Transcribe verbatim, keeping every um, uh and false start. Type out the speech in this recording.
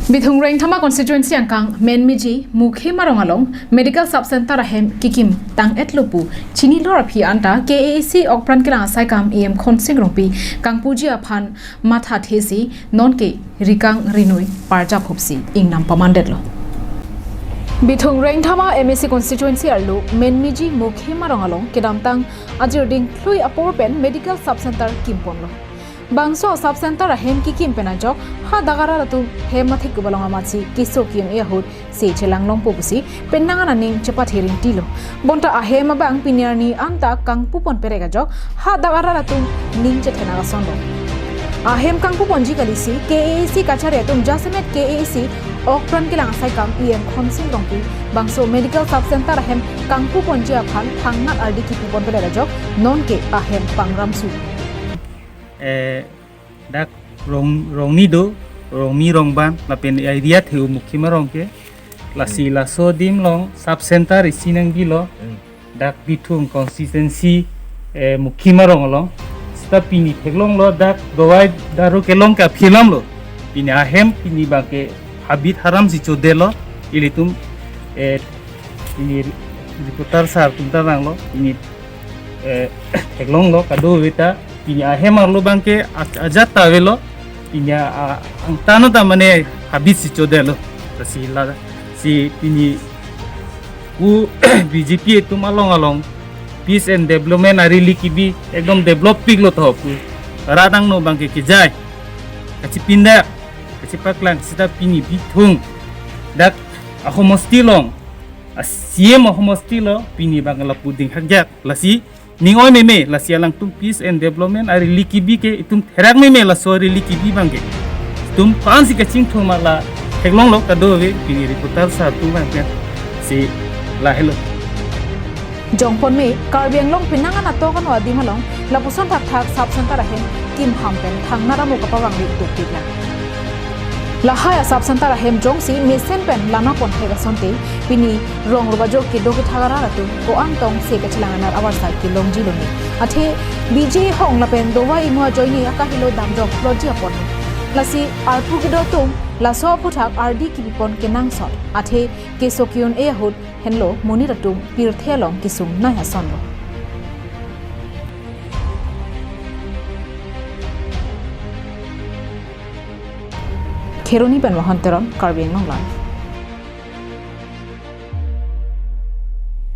Bithung Rengthama constituency angkang Menmiji Mukhim arong along medical sub center ahem kekim tang-etlo pu chinilor aphi anta K A A C okpran kelang asaikam A M Khonsing Rongpi kangpuji aphan mathathesi nonke rikang rinui parjap hopsi ingnam pamandetlo. Bithung Rengthama M A C constituency arlo Menmiji Mukhim arong along kedamtang ajir dingthlui apor pen medical sub center kimponlo. Bangso sub center ahem kekim pen ajok hadak arat atum hem athik kubalong amatsi keso ke-un-e ahut se chelang longpo pusi penang an aning chepathe ringtilo. Bonta ahem abang pini arni anta kangpupon perek ajok hadak arat atum ning chethenak asonlo. Ahem kangpuponji kalisi K A A C kachari atum jasemet K A A C okpran kelang asaikam A M Khonsing Rongpi bangso medical sub center ahem kangpuponji aphan thangnat ardi kipupon perek ajok nonke ahem pangramsu. Eh, dak rong rongni do, rongmi rongban lapen area the-u Mukhim arong ke. Lasi laso adim along sub center isi nangbilo. Dak Bithung constituency, eh, Mukhim arong along. Seta pini theklonglo dak dawai daru kelong ke aphi alamlo. Pini ahem pini bangke habit haramsi chodelo. Ilitum, eh, pini reporter sir atum ta vanglo. Pini, eh, theklonglo kadokave ta. Pini ahem arlo bangke aj- ajat ta avelo. Pini a- angtan ta mane habitsi chodelo. Lasi lasi pini pu B J P atum along along peace and development arili kebi ekdom develop piklo tho pu. Radang no bangke kejai. Kachipindak, kachipaklang seta pini Bithung dak ahomosti along, a C M ahomosti along pini bang lapu dinghakjak. Lasi ning oi meme, lasi alangtum peace and development arili kebi ke itum therak meme laso arili kebi bangke. Itum pansi kachingthur ma la theklonglo kadokave pini reporter sir atum bangke. Si lahelo. Jongpon me Karbi Anglong penang an atok ano adim along lapuson thakthak sub center ahem kimham pen thangnat amo kapavangve dokpiklang. Lahai a sub center ahem jongsi mesen pen lana ponthek asonte pini rong rubajo kedo kethak arat atum ko-an tongse kachelang anat avarsai kelongji lone. Athe B J hong lapen dawai imo ajoine akahelo damjok plotji apot. Lasi arpu kedo atum laso aphuthak ardi kipipon kenangsot. Athe keso ke-un-e ahut henlo monit atum pirthe along kesung nai asonlo. Kheroni pen Mohan Teron, Karbi Anglong Live.